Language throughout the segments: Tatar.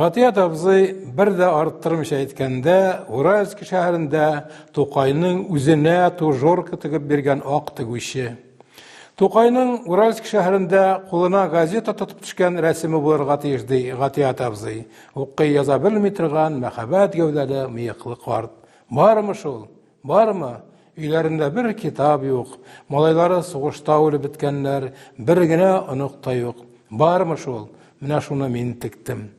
Гатият абзый бер дә арттырмыйча әйткәндә, Уральск шәһәрендә Тукайның үзенә тужурка тегеп биргән ак тегүче. Тукайның Уральск шәһәрендә кулына газета тотып төшкән рәсеме булырга тиеш, ди Гатият абзый. Укый яза белми торган мәһабәт гәүдәле мыеклы карт. Бармы шул? Бармы? Өйләрендә бер китап юк. Малайлары сугышта үлеп беткәннәр, бер генә онык та юк. Бармы шул? Менә шуны мин тектем.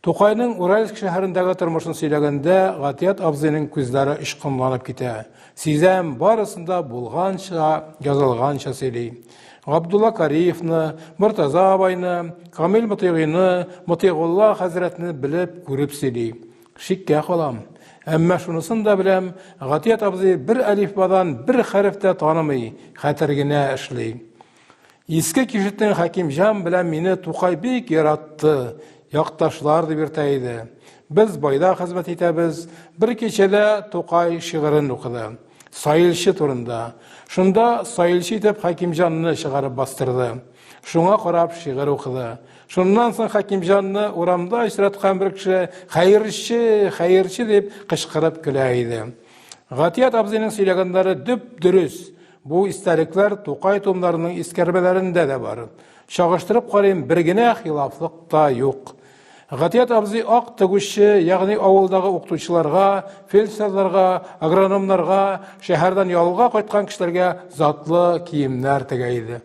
Тукайның Уральск шәһәрендәге тормышын сөйләгәндә Гатият абзыйның күзләре очкынланып китә. Сизәм, барысын да булганча, язылганча сөйли. Габдулла Кариевны, Мортаза абайны, Камил Мотыйгыйны, Мотыйгулла хәзрәтне белеп, күреп сөйли. Шиккә калам. Әмма шунысын да беләм, Гатият абзый бер әлифбадан бер хәреф тә танымый, хәтер генә эшли. Иске Кишетнең Хәкимҗан белән мине Тукай бик яратты, якташлар дип йөртә иде. Без байда хезмәт итәбез. Бер кичәдә Тукай шигырен укыды. Саилче турында. Шунда саилче итеп Хәкимҗанны чыгарып бастырды. Шуңа карап шигырь укыды. Шуннан соң Хәкимҗанны урамда очраткан бер кеше хәерче, хәерче дип кычкырып көлә иде. Гатият абзыйның сөйләгәннәре дөп-дөрес. Бу истәлекләр Тукай томнарының искәрмәләрендә дә бар. Чагыштырып карыйм, бер генә хилафлык та юк. Гатият абзый ак тегүче, ягъни авылдагы укытучыларга, фельдшерларга, агрономнарга, шәһәрдән ялга кайткан кешеләргә затлы киемнәр тегә иде.